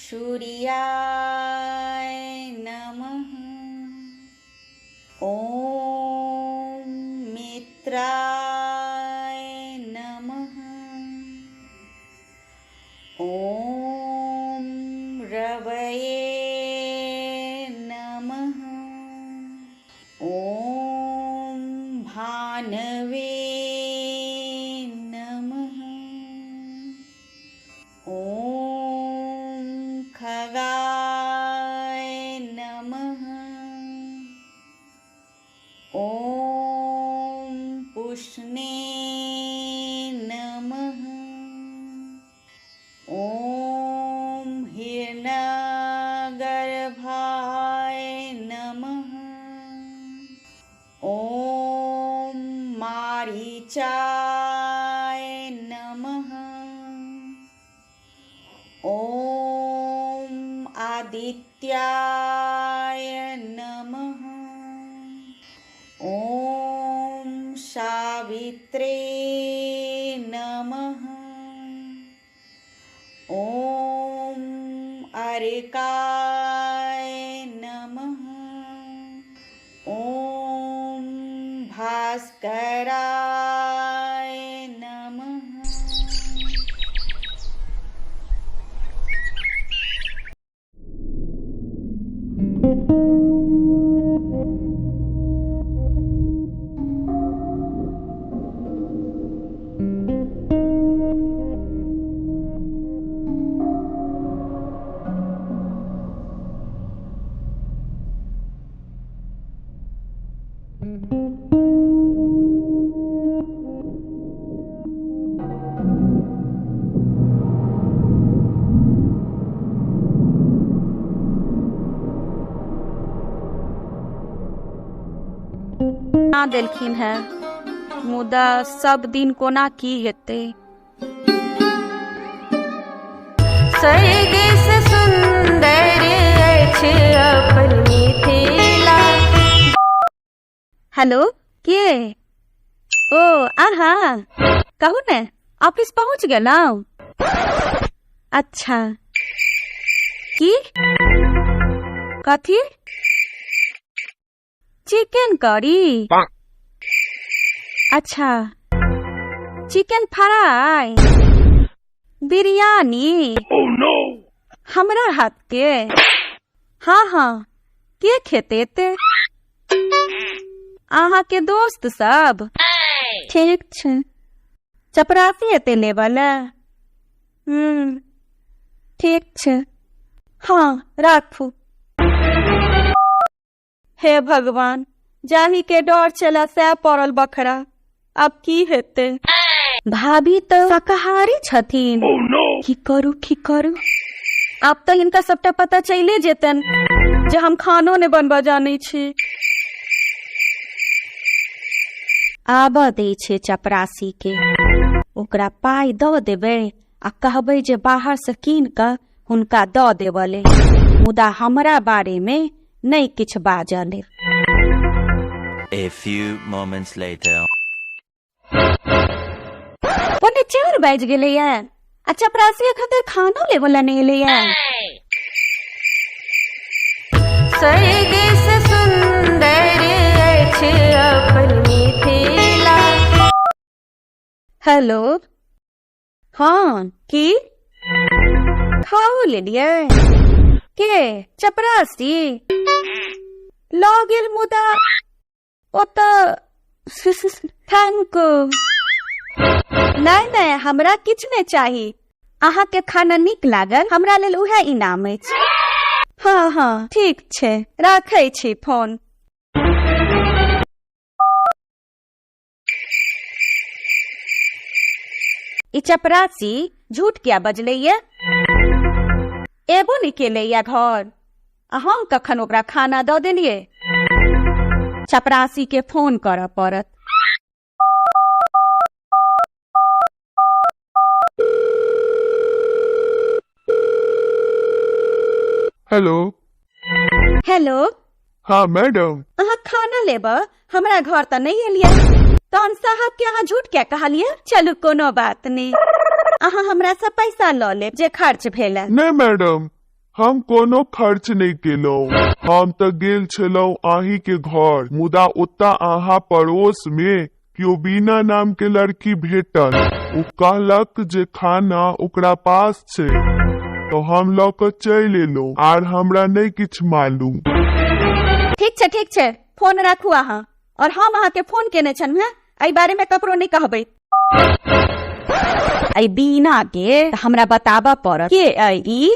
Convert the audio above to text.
सूर्याय नमः। ॐ मित्राय नमः। ॐ रवये नमः। ॐ भानवे नमः। ॐ खगाय नमः। ॐ पुष्णे नमः। ॐ हिरण्यगर्भाय नमः। ॐ मारीचाय नमः। ॐ आदित्याय नमः। ॐ सावित्रे नमः। ॐ अर्काय नमः। ॐ भास्कराय नमः। बना देलखिन है, मुदा सब दिन कोना की हेतै। स्वर्ग से सुंदर अछि अपन मिथिला। हेलो, के? ओ अहाँ, कहू ने, ऑफिस पहुँच गेलहुँ? अच्छा, की कथी? Chicken curry? अच्छा, चिकन फ्राई, बिरयानी? हमरा हाथ के? हाँ हाँ, के खेते एते? अहाँ के दोस्त सब? ठीक छै। चपरासी एते लेबऽ लए? ठीक छै, हाँ राखू। हे भगवान, जाहि के डर छला सएह पड़ल बखरा, आब की हेतै? भाभी तऽ शाकाहारी छथिन। की करू, की करू? आब तऽ हिनका सबटा पता चलिए जेतनि जे हम खानो नहि बनबऽ जानै छी। आबऽ दै छै चपरासी के, ओकरा पाइ दऽ देबै आ कहबै जे बाहर से कीन कऽ हुनका दऽ देबऽ ले, मुदा हमरा बारे मे नहि किछु बाजऽ ले। A few moments later. 3:45 बाजि गेलैया आ चपरासी एखन धरि खानो लेबऽ लए नहि एलैया। स्वर्ग से सुंदर अछि अपन मिथिला। हेलो, हाँ, की खाओ लेलियै? के चपरासी लऽ गेल? मुदा ओतऽ thank you. नहि नहि, हमरा किछु नहि चाही। अहाँके खाना नीक लागल, हमरा लेल उएह इनाम अछि। हाँ हाँ, ठीक छै, राखै छी फोन। ई चपरासी झूठ किया बजलैया? एबो नहि केलैया घर आ हम कखन ओकरा खाना दऽ देलियै? चपरासी के फोन करऽ पड़त। हेलो। हेलो। हाँ मैडम। अहाँ खाना लेब हमरा घर तऽ नहि एलियै, तहन साहब के अहाँ झूठ किया कहलियै? चलू कोनो बात नहि, अहाँ हमरा से पैसा लऽ लेब जे खर्च भेल। नहीं मैडम, हम कोनो खर्च नहि केलहुँ। हम तऽ गेल छलहुँ अहीं के घर, मुदा ओतऽ अहाँ पड़ोस में केओ बीना नाम के लड़की भेटल। ओ कहलक जे खाना ओकरा पास छै, तऽ हम लऽ कऽ चलि एलहुँ आर हमरा नहि किछु मालूम। ठीक छै, ठीक छै, फोन राखू अहाँ। और हम अहाँ के फोन केने छलहुँ हेँ, एहि बारे में ककरो नहि कहबै। एहि बीना के हमरा बताबऽ पड़त के अइ ई।